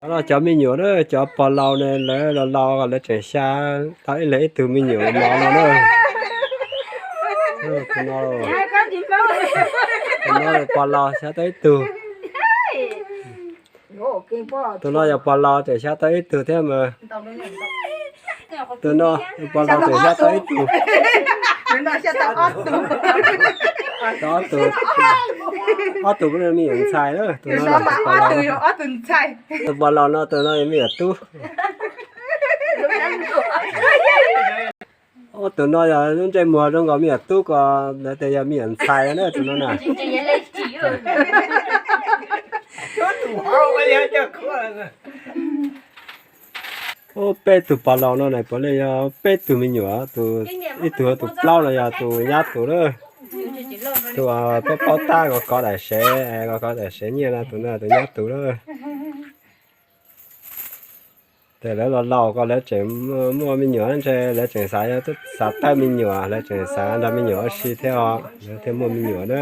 Cov no cov me nyuam na, cov pog laus ne, lawv laus laus lawv tseem xya tau ib leeg ib tug me nyuam mos no na. Tus no pog laus xya tau ib tug. Tus no yog pog laus tseem xya tau ib tug thiab mas. Tus no pog laus tseem xya tau ib tug. Ob tug, ob tug me nyuam ntxhais na. Tus no, tus pog laus no tus no yog me nyuam tub. Tus no yog lub ntsej muag zoo nkaus me nyuam tub ko, lawv tias yog me nyuam ntxhais na tus no na. Ub, peb tug pog laus no na puav leej yog peb tug me nyuam, tus, ib tug tus plaub no yog tus nyab tus lawm. Tus peb paub tab kov kov daim sev, kov kov daim sev nyiaj no tus no tus nyab tus lawm. Ces lawv los laus ko lawv tseem muaj me nyuam ntshe lawv tseem xav, xav tawb me nyuam, lawv tseem xav nrog me nyuam ua si thiab os, lawv thiaj muaj me nyuam na.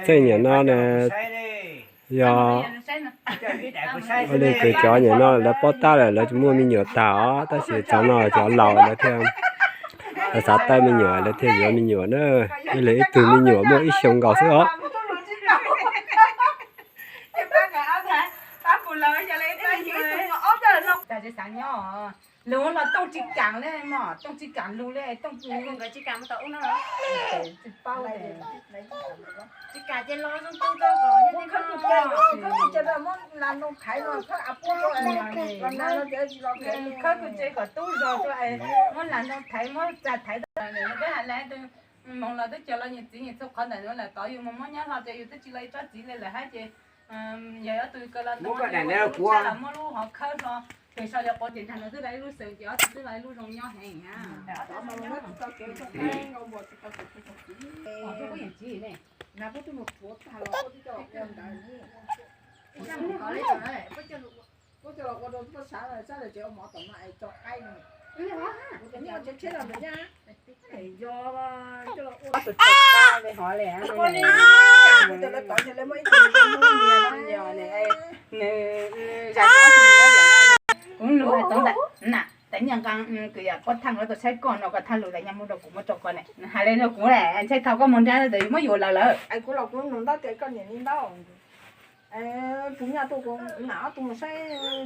Tej nyuam no na, yog ua li kws cov nyuam no lawv paub tab lawm lawv tsis muaj me nyuam tag os, tab sis thaum no cov laus lawv thiaj, lawv xav tawb me nyuam lawv thiaj yuav me nyuam na. Ib leeg ib tug me nyuam muaj ib xyoo nkaus xwb os. Lug los Tooj tsis kam li mog, Tooj tsis kam lug li, Tooj tsis paub li. Khawb kuj tseg kom tub zog tuaj, muab las ntoo thaiv, muab txag thaiv tau. Peb hais lawv tus moos los twb cog los nyias txiv nyias txhua qhov ntawm no lawm, tod yus mus muab nyob hlo ces yus twb tsis los ib tsob txiv li lawm hab ces yog ob tug kaw los tod los muab lub hov khawb hlo, ces sau yog quav ces nrag no twb los ib lub xwm ces ob tug twb los ib lub zoo nyob heev na. Kuv lug tov ntawm na, tais nyaj nqaa kws yog Pob Thaj lawv tuaj saib koj no, koj thaj lug tais nyaj muab rau kuv muab rau koj ne, hais li rau kuv ne, ntshai thaum koj mus nrad tes muab yuav lawv lawm. Kuv los kuv nug ntaub tias koj niam li ntaub, kuv nyaj tuaj kuv nam ob tug mus saib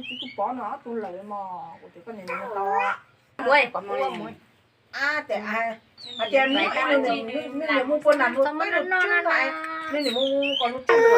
txiv kuj pov no ob tug lawm mog, kuv tias koj niam li tau. Tias nws niam mus pua nas lub peb lub tswb no, nws niam mus kom lub tswb.